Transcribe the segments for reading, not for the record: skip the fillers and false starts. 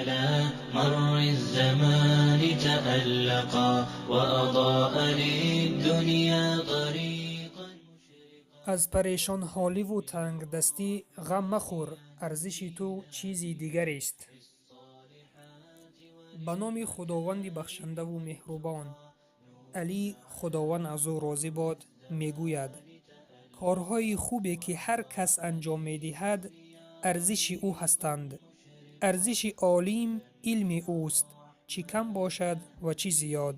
على مر الزمان تألقا وأضاء للدنيا طريقا. Аз парешонҳоливу тангдастӣ ғам махӯр, арзиши ту чизи дигарест. Ба номи Худованди бахшандаву меҳрубон. Алӣ, Худованд аз ӯ розӣ бод, мегӯяд: корҳои хубе, ки ҳар кас анҷом медиҳад, арзиши ӯ ҳастанд. Арзиши олим илми ӯст, чӣ кам бошад ва чӣ зиёд.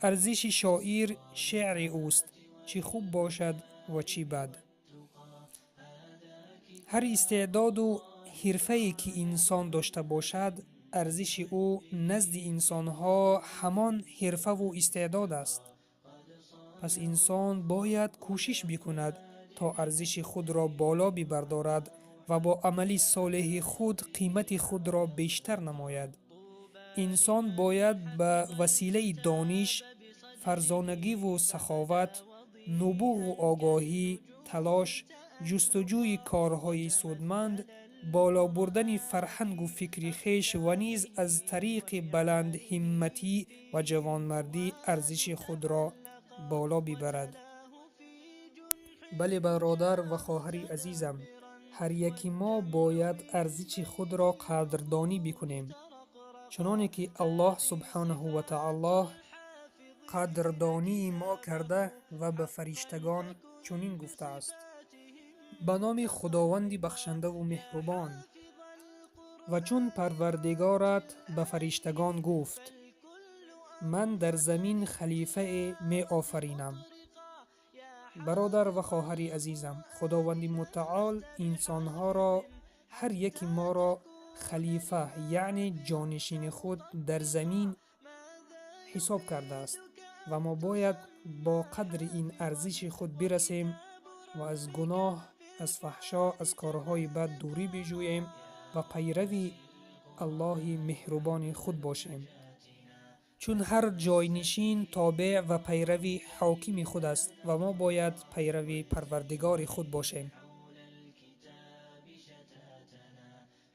Арзиши шоир шеъри ӯст, чӣ хуб бошад ва чӣ бад. Ҳар истеъдоду ҳирфае, ки инсон дошта бошад, арзиши ӯ назди инсонҳо ҳамон ҳирфаву истеъдод аст. Пас инсон бояд кӯшиш бикунад, то арзиши худро боло бибардорад ва бо амали солеҳи худ қимати худро бештар намояд. Инсон бояд ба василаи дониш, фарзонагиву саховат, нубуғу огоҳӣ, талош, ҷустуҷӯи корҳои судманд, боло бурдани фарҳангу фикри хеш ва низ аз тариқи баландҳимматӣ ва ҷавонмардӣ арзиши худро боло бибарад. Бале, бародар ва хоҳари азизам, ҳар яки мо бояд арзиши худро қадрдонӣ бикунем, чуноне ки Аллоҳ субҳонаҳу ва таоло қадрдонии мо карда ва ба фариштагон чунин гуфтааст: ба номи Худованди бахшандаву меҳрубон. Ва чун Парвардигорат ба фариштагон гуфт: ман дар замин халифае меофаринам. Бародар ва хоҳари азизам, Худованди мутаол инсонҳоро, ҳар яки моро халифа, яъне ҷонишини худ дар замин ҳисоб кардааст ва мо бояд бо қадри ин арзиши худ бирасем ва аз гуноҳ, аз фаҳшо, аз корҳои бад дурӣ биҷӯем ва пайрави Аллоҳи меҳрубони худ бошем. Чун ҳар ҷойнишин тобеъ ва пайрави ҳокими худ аст ва мо бояд пайрави Парвардигори худ бошем.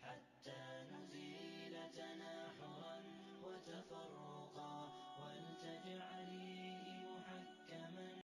حتى نزيل تناحرا وتفرقا ولتجعل